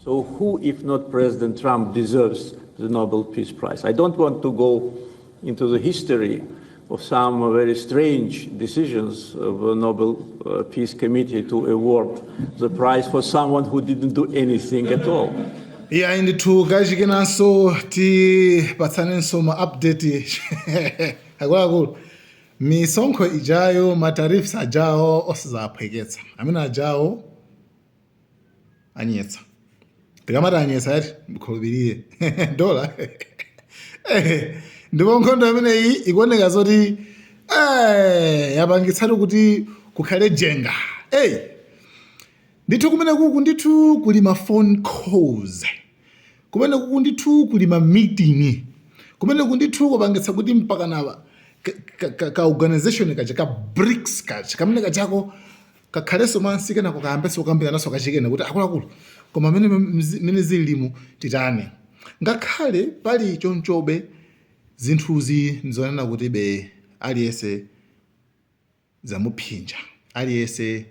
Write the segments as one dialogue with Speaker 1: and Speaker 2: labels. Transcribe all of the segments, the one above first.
Speaker 1: So who, if not President Trump, deserves the Nobel Peace Prize? I don't want to go into the history of some very strange decisions of the Nobel Peace Committee to award the prize for someone who didn't do anything at all.
Speaker 2: Iyayi ndithu, kachikenanso tipatsanenso ma update akuluakulu. Misonkho ijayo, ma tariffs ajawo osazaphweketsa, amene ajawo anyetsa. Tikamati anyetsa ati ndikhulupirire dola. Ndipo nkhondo imeneyi ikuoneka zoti yapangitsatu kuti kukhale jenga. Hey, ndithu kumene kuku ndithu kuli ma phone calls, kumene kuku ndithu kuli ma meeting, kumene kuku ndithu kupangitsa kuti mpaka na ka organization kaja ka BRICS kaja kamene kachako kakhalenso mansi, kenako kayambenso kukambiranaso kachikene kuti akuluakulu, koma mene zililimu titani? Ngakhale pali chonchobe, zinthuzi nzonena kuti be aliyense zamuphinja, aliyense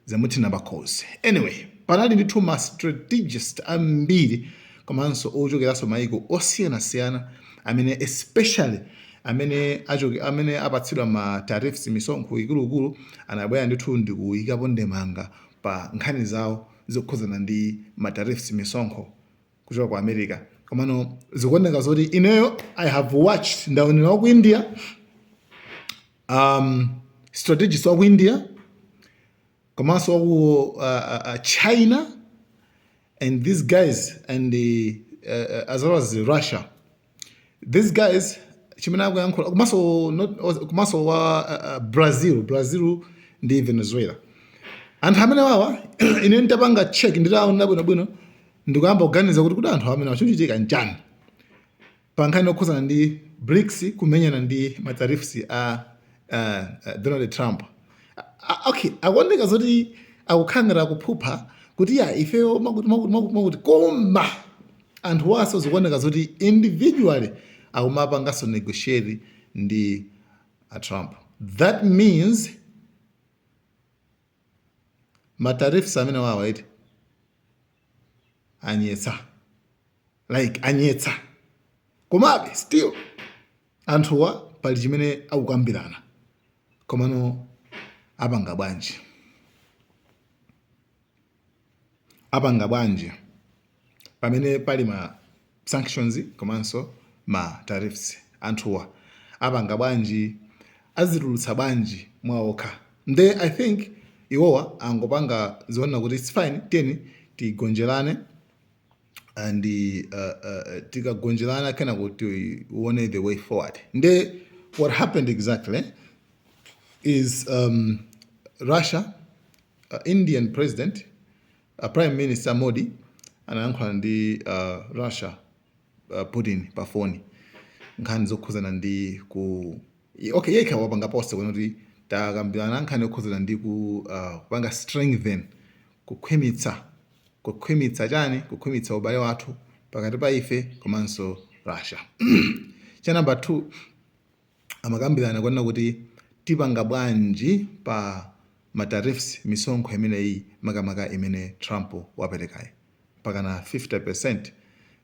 Speaker 2: zamuthina pakhosi. Anyway, panali ndithu ma strategist ambiri komanso ochokeranso maiko osiyanasiyana amene especially amene achoke, amene apatsidwa ma tariffs, misonkho ikuluikulu, anabwera ndithu ndikuyikapo ndemanga pa nkhani zawo zokhuzana ndi ma tariffs, misonkho kuchoka ku America. Komano zikuoneka zoti ineyo I have watched, ndaonera wa ku India, strategist wa ku India komanso wa ku China and these guys and as well as Russia. These guys chimene akuyankhula komanso komanso wa Brazil ndi Venezuela, anthu amene wawa ine nditapanga check, nditaona bwinobwino, ndikuyamba kuganiza kuti anthu amene achochitika nchani pa nkhani yokhuzana ndi BRICS kumenyana ndi ma tariffs a Donald Trump. Okay, akuoneka zoti akukhala akuphupha kuti ya ifeyo makuti makuti makuti makuti, koma anthu waso zikuoneka zoti individually akumapanganso negotiate ndi a Trump. That means ma tariffs amene wawa iti anyetsa, like anyetsa. Komabe still anthuwa pali chimene akukambirana. Komano apanga bwanji? Apanga bwanji pamene pali ma sanctions komanso ma tariffs? Anthuwa apanga bwanji? Azitulutsa bwanji mwaokha? Nde I think iwowa angopanga zoona kuti it's fine, tiyeni tigonjerane and tikagonjerana kenako tione the way forward. Nde what happened exactly is Russia, Indian president, Prime Minister Modi anayankhula ndi Russia Putin pa foni nkhani zokhuzana ndi ku, okay, yekha wapanga post kuona kuti takambirana nkhani yokhuzana ndi ku kupanga strengthen, kukhwimitsa, kukhwimitsa chani, kukhwimitsa ubale wathu pakati pa ife komanso Russia. Cha number 2, amakambirana kuona kuti tipanga bwanji pa ma tariffs, misonkho imeneyi, makamaka imene Trump waperekayi mpaka na 50%.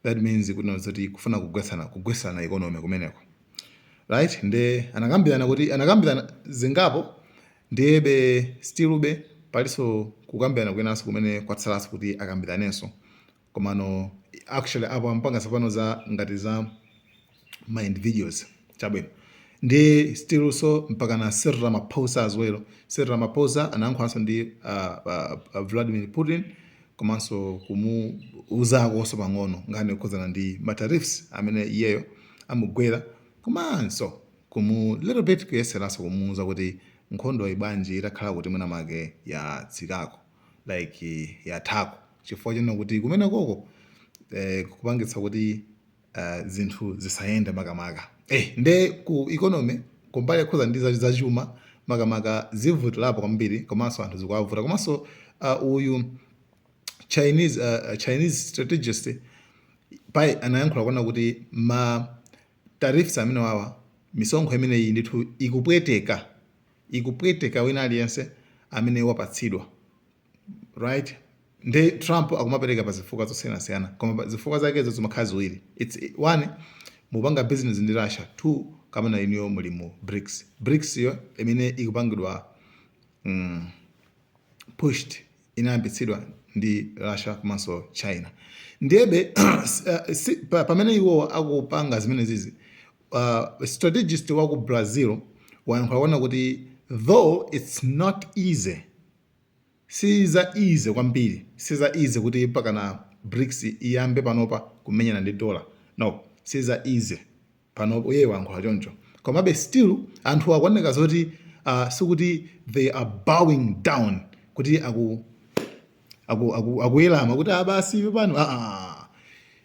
Speaker 2: That means kuti zoti kufuna kugwetsana economy kumeneko, right? Nde anakambirana kuti anakambirana zingapo. Ndiyebe still be palinso kukambirana kwinanso kumene kwatsalanso kuti akambiranenso. Komano actually apo ampanga tsopano za ngati za ma individuals, chabwino. Ndi still so mpaka na Cyril Ramaphosa as well. Cyril Ramaphosa anayankhulanso ndi Vladimir Putin komanso kumuuzakonso pang'ono nkhani yokhuzana ndi ma tariffs amene iyeyo amugwera, komanso kumu little bit kuyeseranso kumuuza kuti nkhondo ibwanji itakhala kuti mwina make yatsikako, like yathako, chifukwa chonena kuti kumene koko kupangitsa kuti zinthu zisayende makamaka nde ku economy, kumbali yokhuza ndi zachuma makamaka zivutirapo kwambiri, komanso anthu zikuwavuta. Komanso uyu Chinese strategist pai anayankhula kuona kuti ma tariffs amene wawa, misonkho imeneyi ndithu ikupweteka, ikupweteka wina aliyense amene wapatsidwa, right? Ndi Trump akumapereka pa zifukwa zosiyanasiyana, koma pa zifukwa zakezo zimakhala ziwiri. It's one, mupanga business ndi Russia; two, kapena inuyo muli mu BRICS. BRICS yo imene ikupangidwa pushed, inayambitsidwa ndi Russia komanso China. Ndiyebe pamene iwo akupanga zimene zizi, strategist wa ku Brazil wayankhula kuona kuti though it's not easy, siza easy kwambiri, siza easy kuti mpakana BRICS iyambe panopa kumenyana ndi dollar. No, siza easy panopo, iye wayankhula choncho. Komabe still anthu akuoneka zoti sikuti they are bowing down, kuti akuyelama kuti abasi pano. Ah,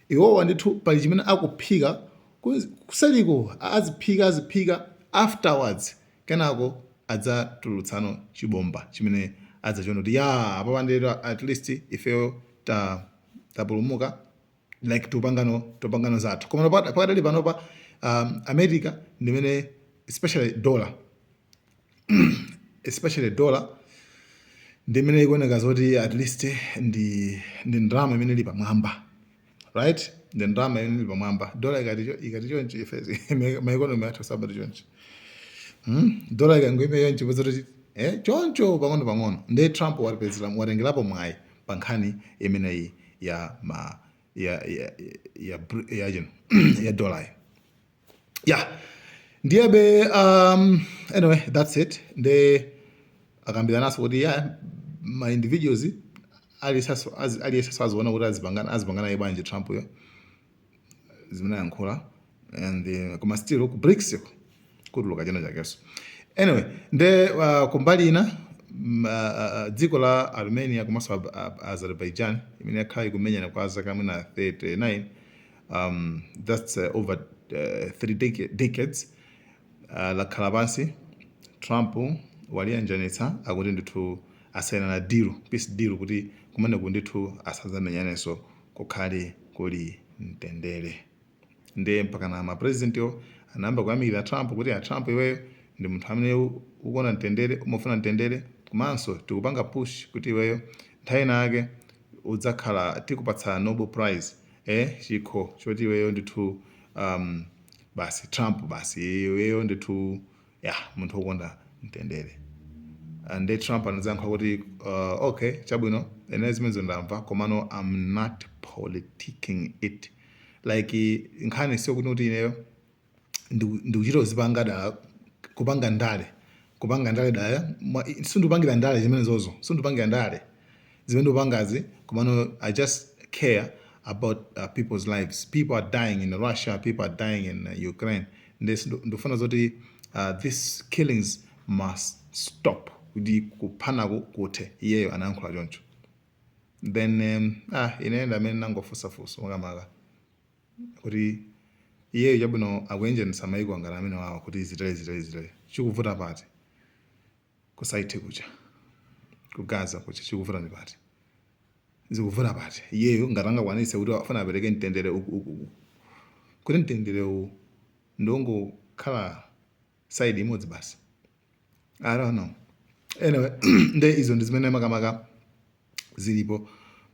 Speaker 2: iwowa ndithu pali chimene akuphika kusaliko, aziphika, aziphika, afterwards kenako adzatulutsano chibomba chimene adzachiona kuti ya, apapa ndero at least ifeyo tapulumuka, like tupangano zathu. Koma pakadali panopa America ndimene, especially dollar, especially dollar ndimene ikuoneka zoti at least ndi ndalama imene ili pamwamba, right? Ndi ndalama imene ili pamwamba. Dollar ikati chonchi, ife ma economy athu sabati chonchi. Dollar ikangoime chonchi, pozoti choncho pang'ono pang'ono. Ndi Trump watipezera, watengerapo mwayi pa nkhani imeneyi ya ma ya ya ya ya ya, ya dollar ya. Ndiyebe anyway, that's it. Nde akambiranaso kuti ya ma individuals aliyense aziona kuti azipangana bwanji. Trump yo zimene ayankhula and koma still ku BRICS ko kutuluka china chakenso. Anyway, nde kumbali ina dziko la Armenia komanso Azerbaijan imene yakhala ikumenyana kwa zaka mwina 39, that's over 3 decades, lakhala pansi. Trump waliyanjanitsa, akuti ndithu asayinana deal, peace deal, kuti kumeneku ndithu asadzamenyanenso, kukhale kuli mtendere. Ndiye mpakana ma presidentyo anayamba kuyamikira Trump kuti, "A Trump, iweyo ndi munthu amene ukuona mtendere, umafuna mtendere, komanso tikupanga push kuti iweyo nthawi ina yake udzakhala, tikupatsa Nobel Prize, chikho choti iweyo ndithu basi Trump, basi iweyo ndithu ya munthu wokonda mtendere." Nde Trump anazayankha kuti, "Okay, chabwino, ene zimenezo ndamva, komano I'm not politicking it." Like nkhani siyo kuti ineyo ndikuchita kuzipanga dala, kupanga ndale, kupanga ndale dala. Sindikupangira ndale zimenezozo, sindikupangira ndale zimene ndikupangazi, komano I just care about people's lives. People are dying in Russia, people are dying in Ukraine. Ndikufuna zoti these killings must stop, kuti kuphanako kuthe. Iyeyo anayankhula choncho. Then ine ndamene nangofusafusa makamaka kuti iyeyo chabwino akuyenjanitsa maiko angati amene wawa kuti zitere, zitere, zitere, chikuvuta pati ku site kucha, ku Gaza kucha? Chikuvuta ndi pati? Zikuvuta pati? Iyeyo ngati angakwanitse kuti afuna apereke mtendere uku, uku, uku, kuti mtendere uwu ndiwongokhala side imodzi basi, I don't know. Anyway, nde izo ndi zimene makamaka zilipo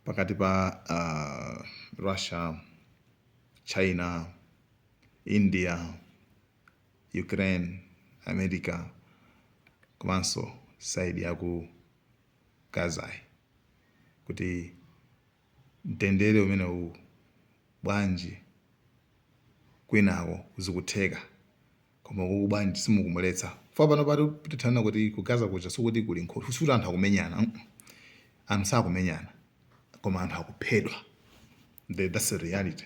Speaker 2: pakati pa Russia, China, India, Ukraine, America komanso side yaku Gaza, kuti mtendere umene uwu bwanji kwinako zikutheka, koma kuku bwanji simukumuletsa? Fa pano pati tithanena kuti ku Gaza kuja sikuti kuli nkhondo, sikuti anthu akumenyana. Anthu sakumenyana, koma anthu akuphedwa. That's the reality,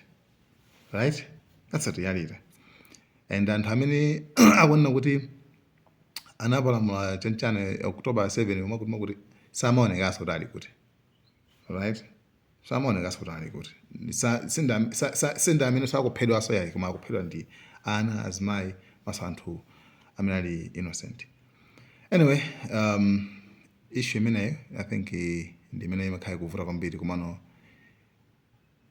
Speaker 2: right? That's the reality. And anthu amene akuonena kuti anapalamula chanchane October 7 umakuti makuti samaonekanso kuti ali kuti, right? Samaonekanso kuti ali kuti. Sinda amene sakuphedwanso yayi, koma akuphedwa ndi ana, azimayi, maso anthu amene ali innocent. Anyway, issue imeneyo I think ndi imene imakhala ikuvuta kwambiri. Komano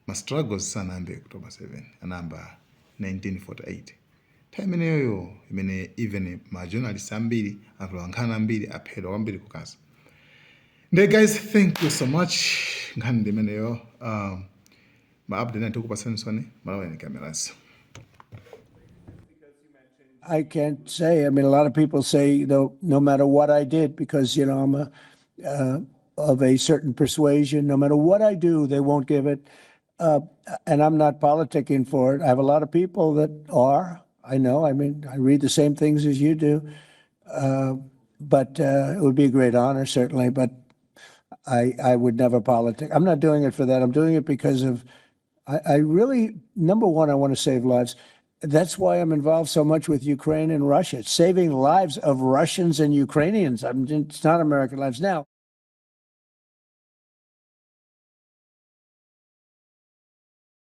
Speaker 2: ma struggles sanayambe October 7, anayamba 1948, nthawi imeneyoyo imene even ma journalists ambiri, anthu ankhani ambiri aphedwa kwambiri ku Gaza. Nde guys, thank you so much. Nkhani ndi imeneyo. Ma update ndikupatsani Malawi Cameras.
Speaker 3: I can't say. I mean, a lot of people say, no matter what I did, because I'm of a certain persuasion, no matter what I do, they won't give it. And I'm not politicking for it. I have a lot of people that are. I know. I mean, I read the same things as you do. But it would be a great honor, certainly. But I would never politic. I'm not doing it for that. I'm doing it because of, I really, number one, I want to save lives. That's why I'm involved so much with Ukraine and Russia. It's saving lives of Russians and Ukrainians. It's not American lives now.